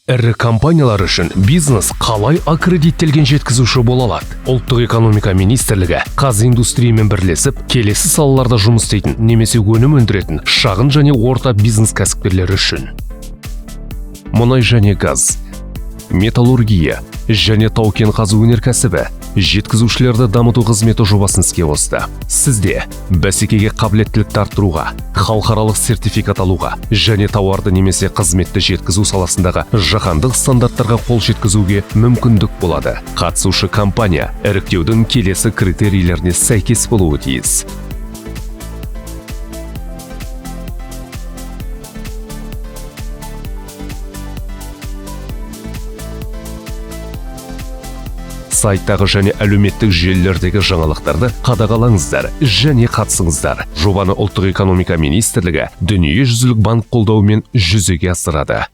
Ірі компаниялар үшін бизнес қалай аккредиттелген жеткізуші бола алады? Ұлттық экономика министрлігі Қазиндустриямен бірлесіп, келесі салаларда жұмыс істейтін немесе өнім өндіретін шағын және орта бизнес кәсіпкерлері үшін мұнай және газ, металлургия және тау-кен қазу өнеркәсібі жеткізушілерді дамыту қызметі жобасын іске қосты. Сізде бәсекеге қабілеттілікті арттыруға, халықаралық сертификат алуға және тауарды немесе қызметті жеткізу саласындағы жаһандық стандарттарға қол жеткізуге мүмкіндік болады. Қатысушы компания іріктеудің келесі критерийлеріне сәйкес болуы тиіс. Сайттағы және әлеуметтік желілердегі жаңалықтарды қадағалаңыздар және қатысыңыздар. Жобаны Ұлттық экономика министрлігі Дүниежүзілік банк қолдауымен жүзеге асырады.